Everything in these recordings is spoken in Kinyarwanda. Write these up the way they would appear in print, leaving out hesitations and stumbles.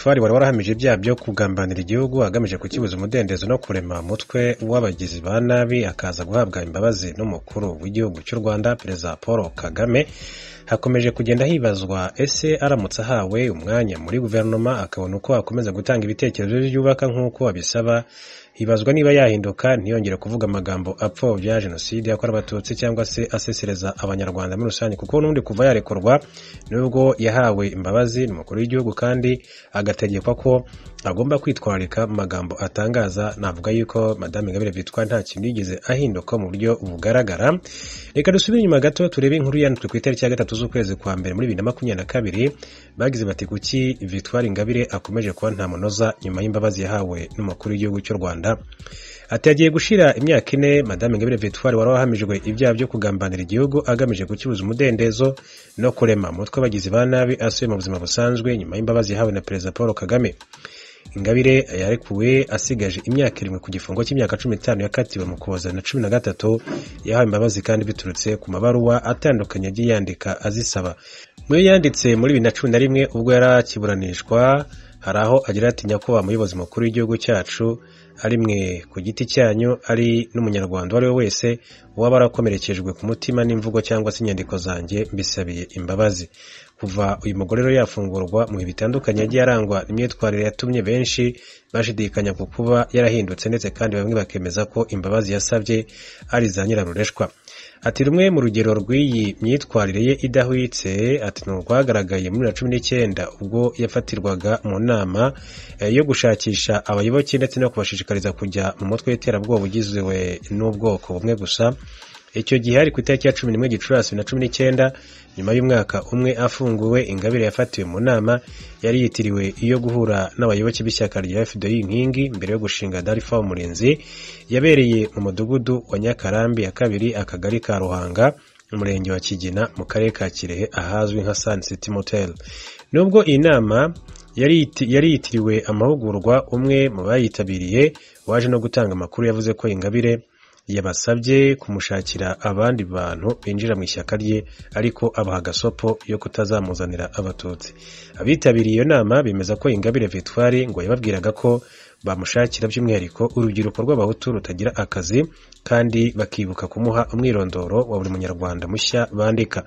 Victoire wari warahamije ibyaha byo kugambanira igihugu agamije kukibuza umudendezo no kurema umutwe w'abagizi ba nabi, akaza guhabwa imbabazi n'umukuru w'igihugu cy'u Rwanda Perezida Paul Kagame, hakomeje kugenda hibazwa ese aramutse ahawe umwanya muri guverinoma akabona uko akomeza gutanga ibitekerezo byubaka nk'uko abisaba, hibazwa niba yahinduka ntiyongere kuvuga amagambo apfobya jenoside yakorewe Abatutsi cyangwa se asesereza Abanyarwanda muri rusange, kuko n'ubundi kuva yarekurwa nubwo yahawe imbabazi n'umukuru w'igihugu kandi agategekwa ko agomba kwitwararika mu magambo atangaza. Navuga yuko Madame Ingabire Victoire nta kintu yigeze ahinduka mu buryo bugaragara. Reka dusubire inyuma gato turebe inkuru yanditswe ku itariki ya 3 z'ukwezi kwa mbere muri 2022. Bagize bati kuki Victoire Ingabire akomeje kuba nta munoza nyuma y'imbabazi yahawe n'umukuru w'igihugu cy'u Rwanda. Ati yagiye gushira imyaka 4 Madame Ingabire Victoire wari wahamijwe ibyaha byo kugambanira igihugu agamije kukibuza umudendezo no kurema umutwe w'abagizi ba nabi asubiye mu buzima busanzwe nyuma y'imbabazi yahawe na Perezida Paul Kagame. Ingabire yarekuwe asigaje imyaka 7 ku gifungo cy'imyaka 15 yakatiwe mu Ukuboza na 13. Yahawe imbabazi kandi biturutse ku mabaruwa atandukanye yagiye yandika azisaba. Mu yo yanditse muri 2011 ubwo yari akiburanishwa, hari aho agira ati nyakubahwa muyobozi mukuru w'igihugu cyacu, ari mwe ku giti cyanyu, ari n'umunyarwanda uwo ari we wese waba warakomerekejwe ku mutima n'imvugo cyangwa se inyandiko zanjye, mbisabiye imbabazi. Kuva uyu mugore rero yafungurwa mu bihe bitandukanye yagiye arangwa n'imyitwarire yatumye benshi bashidikanya ku kuba yarahindutse, ndetse kandi bamwe bakemeza ko imbabazi yasabye ari za nyirarureshwa. Ati rumwe mu rugero rw'iyi myitwarire ye idahwitse, ati ni urwagaragaye muri 2019 ubwo yafatirwaga mu nama yo gushakisha abayoboke ndetse no kubashishikariza kujya mu mutwe w'iterabwoba ugizwe n'ubwoko bumwe gusa. Icyo gihe hari ku itariki ya 11 Gicurasi 2019, nyuma y'umwaka umwe afunguwe, Ingabire yafatiwe mu nama yari yitiriwe iyo guhura n'abayoboke b'ishyaka rya FDI Inkingi mbere yo gushinga Dalfa Umurinzi, yabereye mu mudugudu wa Nyakarambi ya 2, akagari ka Ruhanga, umurenge wa Kigina, mu karere ka Kirehe, ahazwi nka Sun City Motel. Nubwo iyi nama yari yitiriwe amahugurwa, umwe mu bayitabiriye waje no gutanga amakuru yavuze ko Ingabire yabasabye kumushakira abandi bantu binjira mu ishyaka rye, ariko abaha gasopo yo kutazamuzanira Abatutsi. Abitabiriye iyo nama bemeza ko Ingabire Victoire ngo yababwiraga ko bamushakira by'umwihariko urubyiruko rw'Abahutu rutagira akazi, kandi bakibuka kumuha umwirondoro wa buri munyarwanda mushya bandika.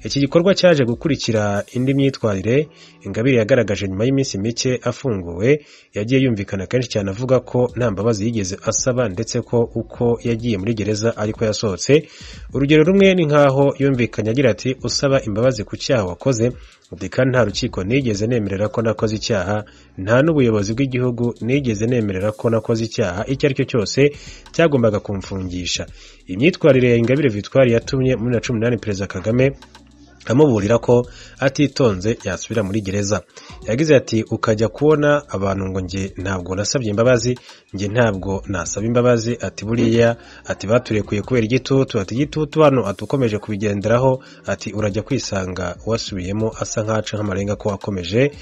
Iki gikorwa cyaje gukurikira indi myitwarire Ingabire yagaragaje nyuma y'iminsi mike afunguwe. Yagiye yumvikana kenshi cyane avuga ko nta mbabazi yigeze asaba, ndetse ko uko yagiye muri gereza ariko yasohotse. Urugero rumwe ni nkaho yumvikanye agira ati usaba imbabazi ku cyaha wakoze, kandi nta rukiko nigeze nemerera ko nakoze icyaha, nta n'ubuyobozi bw'igihugu nigeze nemerera ko nakoze icyaha icyo ari cyo cyose cyagombaga kumfungisha. Imyitwarire ya Ingabire Victoire yatumye muri 2018 Perezida Kagame amuburira ko atitonze yasubira muri gereza. Yagize ati ukajya kubona abantu ngo nge ntabwo nasabye imbabazi, nge ntabwo nasaba imbabazi, ati buriya, ati baturekuye kubera igitutu, ati igitutu hano atukomeje kubigenderaho, ati urajya kwisanga wasubiyemo asa nkaca nk'amarenga ko akomeje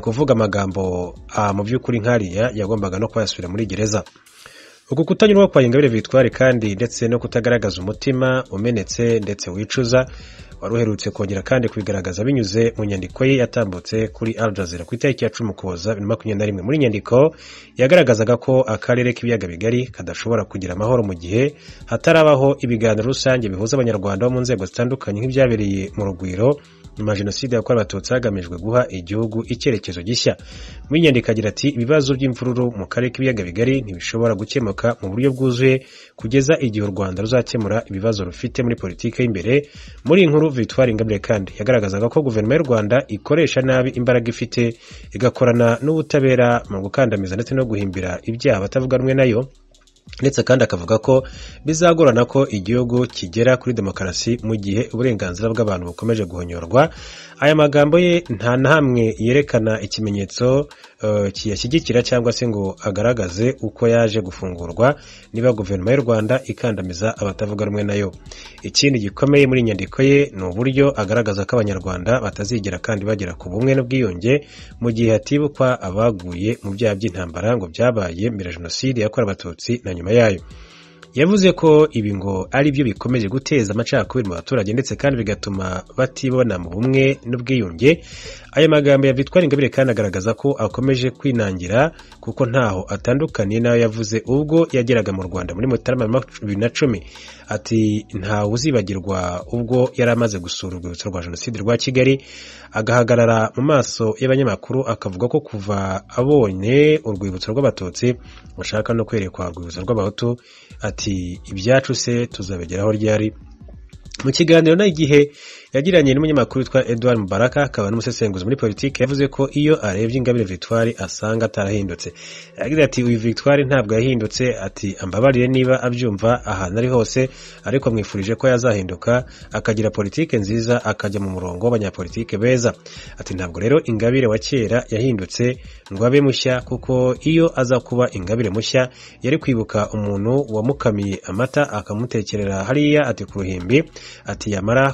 kuvuga amagambo mu by'ukuri nkariya yagombaga no kuba yasubira muri gereza. Uku kutanyurwa kwa Ingabire Victoire kandi ndetse no kutagaragaza umutima umenetse ndetse wicuza wari uherutse kongera kandi kubigaragaza binyuze mu nyandiko ye yatambutse kuri Al Jazeera ku itariki ya 10 Ukuboza 2021. Muri nyandiko yagaragazaga ko akarere k'ibiyaga bigari kadashobora kugira amahoro mu gihe hatarabaho ibiganiro rusange bihuza Abanyarwanda bo mu nzego zitandukanye nk'ibyabereye mu Rugwiro nyuma ya jenoside yakorewe Abatutsi hagamijwe guha igihugu icyerekezo gishya. Muri nyandiko agira ati ibibazo by'imvururu mu karere k'ibiyaga bigari ntibishobora gukemuka mu buryo bwuzuye kugeza igihe u Rwanda ruzakemura ibibazo rufite muri politiki y'imbere. Muri iyi nkuru Victoire Ingabire kandi yagaragazaga ko guverinoma y'u Rwanda ikoresha nabi imbaraga ifite, igakorana n'ubutabera mu gukandamiza ndetse no guhimbira ibyaha batavuga rumwe nayo, ndetse kandi akavuga ko bizagorana ko igihugu kigera kuri demokarasi mu gihe uburenganzira bw'abantu bukomeje guhonyorwa. Aya magambo ye nta na hamwe yerekana ikimenyetso kiyashyigikira cyangwa se ngo agaragaze uko yaje gufungurwa niba guverinoma y'u Rwanda ikandamiza abatavuga rumwe nayo. Ikindi gikomeye muri inyandiko ye ni uburyo agaragaza ko Abanyarwanda batazigera kandi bagera ku bumwe n'ubwiyunge mu gihe hatibukwa abaguye mu byaha by'intambara ngo byabaye mbere ya jenoside yakorewe Abatutsi na nyuma yayo. Yavuze ko ibi ngo ari byo bikomeje guteza amacakubiri mu baturage ndetse kandi bigatuma batibona mu bumwe n'ubwiyunge. Aya magambo ya Victoire Ingabire kandi agaragaza ko akomeje kwinangira kuko ntaho atandukaniye n'ayo yavuze ubwo yageraga mu Rwanda muri Mutarama 2010. Ati ntawe uzibagirwa ubwo yari amaze gusura urwibutso rwa Jenoside rwa Kigali, agahagarara mu maso y'abanyamakuru akavuga ko kuva abonye urwibutso rw'Abatutsi bashaka no kwerekwa urwibutso rw'Abahutu. Ati ibyacu se tuzabigeraho ryari? Mu kiganiro na Igihe yagiranye n'umunyamakuru witwa Edouard Mubaraka, akaba n'umusesenguzi muri politiki, yavuze ko iyo arebye Ingabire Victoire asanga atarahindutse. Yagize ati uyu Victoire ntabwo yahindutse, ati ambabarire niba abyumva ahantu ari hose, ariko mwifurije ko yazahinduka akagira politiki nziza, akajya mu murongo w'abanyapolitike beza. Ati ntabwo rero Ingabire wa kera yahindutse ngo abe mushya, kuko iyo aza kuba Ingabire mushya yari kwibuka umuntu wamukamiye amata akamutekerera hariya ati ku ruhimbi, ati yamara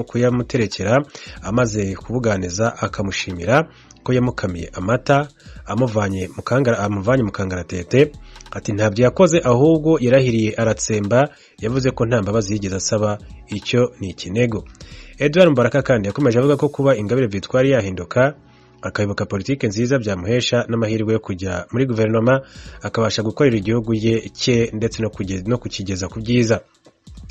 kuyamuterekera amaze kubuganiza akamushimira ko yamukamiye amata amuvanye mu kangaratete. Ati ntabyo yakoze, ahubwo yarahiriye aratsemba, yavuze ko nta mbabazi yigeze asaba, icyo ni ikinego. Edouard Mubaraka kandi yakomeje avuga ko kuba Ingabire Victoire yahinduka akayoboka politiki nziza byamuhesha n'amahirwe yo kujya muri guverinoma, akabasha gukorera igihugu cye ndetse no kukigeza ku byiza.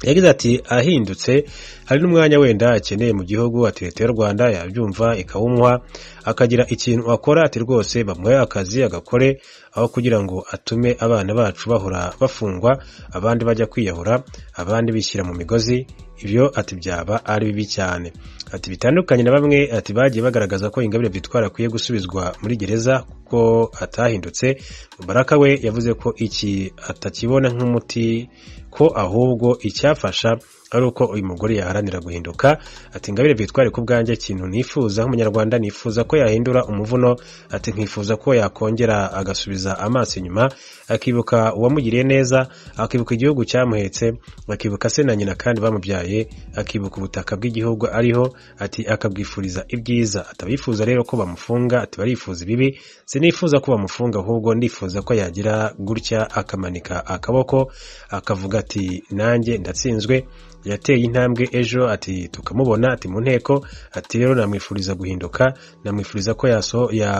Yagize ati ahindutse hari n'umwanya wenda akeneye mu gihugu, ati leta y'u Rwanda yabyumva ikawumuha akagira ikintu akora, ati rwose bamuhe akazi agakore, aho kugira ngo atume abana bacu bahora bafungwa, abandi bajya kwiyahura, abandi bishyira mu migozi, ibyo ati byaba ari bibi cyane. Ati bitandukanye na bamwe ati bagiye bagaragaza ko Ingabire Victoire akwiye gusubizwa muri gereza kuko atahindutse. Mubaraka we yavuze ko iki atakibona nk'umuti, ko ahubwo icyafasha ari uko uyu mugore yaharanira guhinduka. Ati Ingabire Victoire ku bwanjye ikintu nifuza nk'umunyarwanda, nifuza ko yahindura umuvuno, ati nkifuza ko yakongera agasubiza amaso inyuma, akibuka uwamugiriye neza, akibuka igihugu cyamuhetse, akibuka se na nyina kandi bamubyaye, akibuka ubutaka bw'igihugu ariho, ati akabwifuriza ibyiza. Atabifuza rero ko bamufunga, ati barifuza ibibi, sinifuza ko bamufunga, ahubwo ndifuza ko yagira gutya akamanika akaboko akavuga ati nanjye ndatsinzwe, yateye intambwe ejo, ati tukamubona ati mu nteko, ati rero namwifuriza guhinduka, namwifuriza ko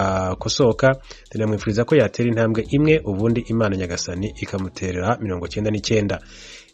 yakosoka, namwifuriza ko yatera intambwe imwe, ubundi Imana Nyagasani ikamuterera 99.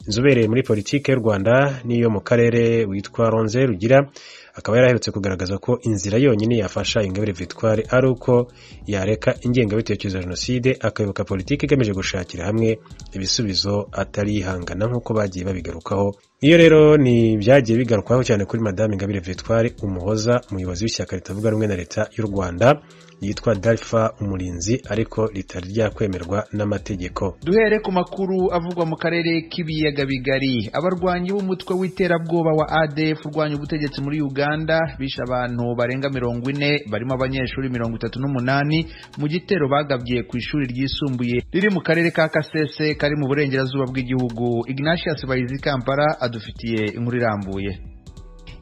Inzobereye muri politiki y'u Rwanda n'iyo mu karere witwa Ronze Rugira akaba yaraherutse kugaragaza ko inzira yonyine yafasha Ingabire Victoire ari uko yareka ingengabitekerezo ya Jenoside, akayoboka politiki igamije gushakira hamwe ibisubizo atari yihangana nk'uko bagiye babigarukaho. Iyo rero ni byagiye bigarukwaho cyane kuri Madame Ingabire Victoire Umuhoza, umuyobozi w'ishyaka ritavuga rumwe na leta y'u Rwanda yitwa Dalfa Umurinzi, ariko ritari ryakwemerwa n'amategeko. Duhere ku makuru avugwa mu karere k'ibiyaga bigari. Abarwanyi b'umutwe w'iterabwoba wa ADF urwanya ubutegetsi muri Uganda bishe abantu barenga 40 barimo abanyeshuri 38 mu gitero bagabye ku ishuri ryisumbuye riri mu karere ka Kasese kari mu burengerazuba bw'igihugu. Ignatius Bahizi Kampala adufitiye inkuru irambuye.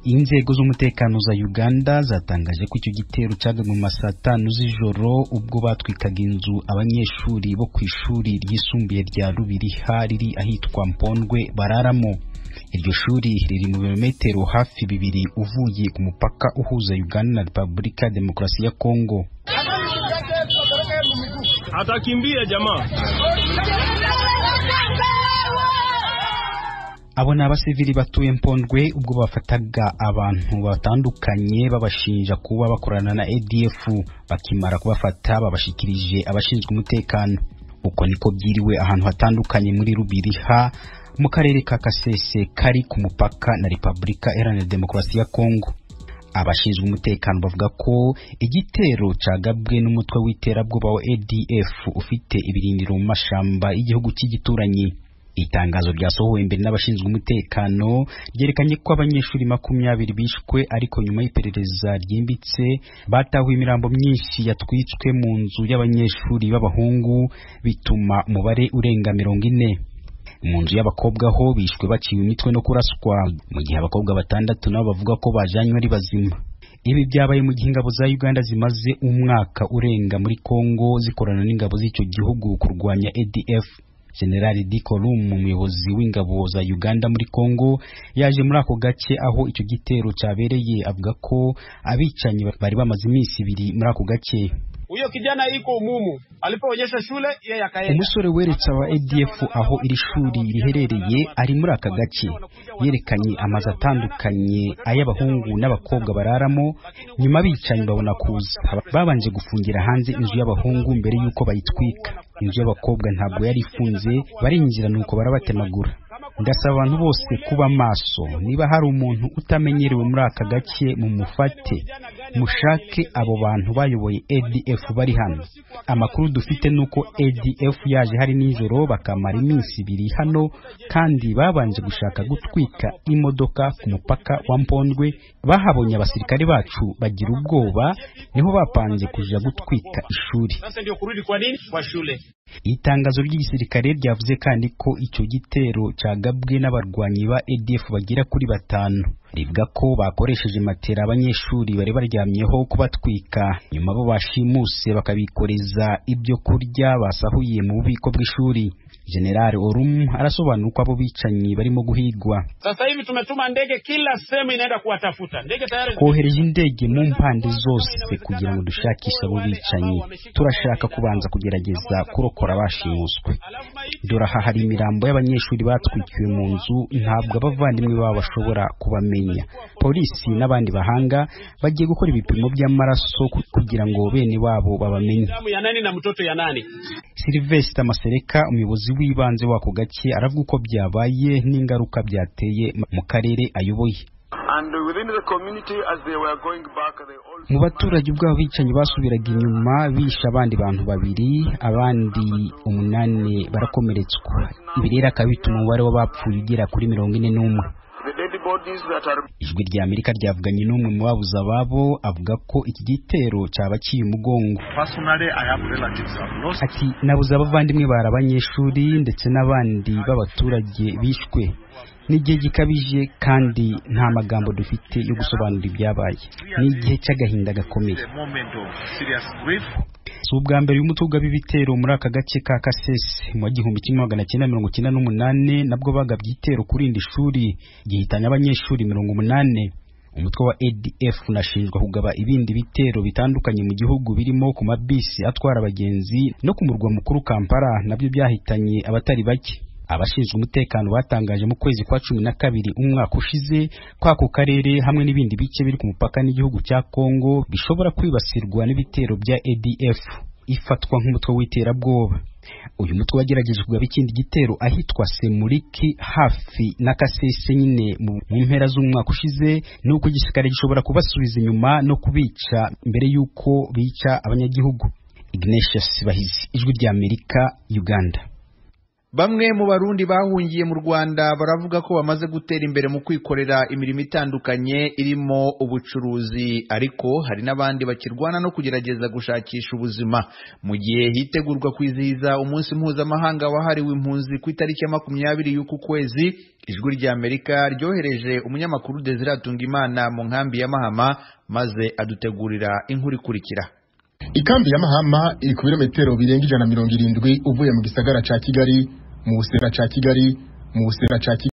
Inzego z'umutekano za Uganda zatangaje ko icyo gitero cyagabwe mu masaa 5 z'ijoro ubwo batwikaga inzu abanyeshuri bo ku ishuri ryisumbuye rya Rubiriha riri ahitwa Mpondwe bararamo. Iryo shuri riri mu birometero hafi 2 uvuye ku mupaka uhuza Uganda na Repubulika ya Demokarasi ya Kongo. Atakimbia jamaa. Abo ni abasivili batuye Mpondwe ubwo bafataga abantu batandukanye babashinja kuba bakorana na ADF, bakimara kubafata babashikirije abashinzwe umutekano. Uko niko byiriwe ahantu hatandukanye muri Rubiriha mu karere ka Kasese kari ku mupaka na Repubulika Iharanira Demokarasi ya Kongo. Abashinzwe umutekano bavuga ko igitero cagabwe n'umutwe w'iterabwoba wa ADF ufite ibirindiro mu mashamba y'igihugu cy'igituranyi. Itangazo ryasohowe mbere n'abashinzwe umutekano ryerekanye ko abanyeshuri 20 bishwe, ariko nyuma y'iperereza ryimbitse batahuye imirambo myinshi yatwitswe mu nzu y'abanyeshuri b'abahungu, bituma umubare urenga 40. Mu nzu y'abakobwa ho bishwe baciwe imitwe no kuraswa, mu gihe abakobwa 6 nabo bavuga ko bajanywe ari bazima. Ibi byabaye mu gihe ingabo za Uganda zimaze umwaka urenga muri Kongo zikorana n'ingabo z'icyo gihugu kurwanya ADF. General Dick Olum, umuyobozi w'ingabo za Uganda muri Congo, yaje muri ako gace aho icyo gitero cyabereye, avuga ko abicanyi bari bamaze iminsi ibiri muri ako gace. Huyo kijana iko umumu alipoonyesha shule yeye akaenda. Umusore weretse aba ADF aho iri shuri riherereye ari muri aka gace, yerekanye amazu atandukanye ay'abahungu n'abakobwa bararamo. Nyuma abicanyi babona kuza, babanje gufungira hanze inzu y'abahungu mbere y'uko bayitwika. Inzu y'abakobwa ntabwo yari ifunze, barinjira nuko barabatemagura. Ndasaba abantu bose kuba maso, niba hari umuntu utamenyerewe muri aka gace mumufate, mushake abo bantu bayoboye ADF bari hano. Amakuru dufite nuko ADF yaje hari nijoro bakamara iminsi ibiri hano, kandi babanje gushaka gutwika imodoka ku mupaka wa Mpondwe. Bahabonye abasirikare bacu bagira ubwoba, niho bapanze kuja gutwika ishuri. Sasa ndio kurudi kwa nini kwa shule. Itangazo ry'igisirikare ryavuze kandi ko icyo gitero cyagabwe n'abarwanyi ba ADF bagera kuri 5. Rivuga ko bakoresheje matera abanyeshuri bari baryamyeho kubatwika, nyuma bo bashimuse bakabikoreza ibyo kurya basahuye mu bubiko bw'ishuri. General Orum arasobanura uko abo bicanyi barimo guhigwa. Sasa hivi tumetuma ndege kila sehemu inaenda kuwatafuta. Ndege tayari kohereje indege mu mpande zose kugira ngo dushakishe abo bicanyi. Turashaka kubanza kugerageza kurokora abashimuswe. Dore aha hari imirambo y'abanyeshuri batwikiwe mu nzu, ntabwo abavandimwe babo bashobora kubamenya. Polisi n'abandi bahanga bagiye gukora ibipimo by'amaraso kugira ngo bene wabo babamenye. ya nani na mtoto ya nani. Sylvester Masereka, umuyobozi w'ibanze w'ako gace, aravuga uko byabaye n'ingaruka byateye mu karere ayoboye. Mu baturage ubwo abicanyi basubiraga inyuma bishe abandi bantu 2, abandi 8 barakomeretswa. Ibi rero akaba bituma umubare w'abapfuye ugera kuri 41. Ijwi rya Amerika ryavuganye n'umwe mu babuze ababo, avuga ko iki gitero cyabaciye umugongo. Ati nabuze abavandimwe bari abanyeshuri ndetse n'abandi b'abaturage bishwe. Ni igihe gikabije kandi nta magambo dufite yo gusobanura ibyabaye. Ni igihe cy'agahinda gakomeye. Si ubwa mbere uyu mutwe ugaba ibitero muri aka gace ka Kasese. Mu 1998 nabwo bagabye igitero kuri iri shuri gihitanye abanyeshuri 80. Umutwe wa ADF unashinjwa kugaba ibindi bitero bitandukanye mu gihugu, birimo ku mabisi atwara abagenzi no ku murwa mukuru Kampala, nabyo byahitanye abatari bake. Abashinzwe umutekano batangaje mu kwezi kwa 12 umwaka ushize ko ako karere hamwe n'ibindi bice biri ku mupaka n'igihugu cya Congo bishobora kwibasirwa n'ibitero bya ADF ifatwa nk'umutwe w'iterabwoba. Uyu mutwe wagerageje kugaba ikindi gitero ahitwa Semuriki hafi na Kasese nyine mu mpera z'umwaka ushize, nuko igisirikare gishobora kubasubiza inyuma no kubica mbere y'uko bica abanyagihugu. Ignatius Bahizi, Ijwi rya Amerika, Uganda. Bamwe mu Barundi bahungiye mu Rwanda baravuga ko bamaze gutera imbere mu kwikorera imirimo itandukanye irimo ubucuruzi, ariko hari n'abandi bakirwana no kugerageza gushakisha ubuzima. Mu gihe hitegurwa kwizihiza umunsi mpuzamahanga wahariwe impunzi ku itariki ya 20 y'uku kwezi, Ijwi rya Amerika ryohereje umunyamakuru Desire Hatungimana mu nkambi ya Mahama maze adutegurira inkuru ikurikira. Ikambi ya Mahama iri ku birometero birenga 170 uvuye mu gisagara ca Kigali mu busera ca Kigali mu busera ca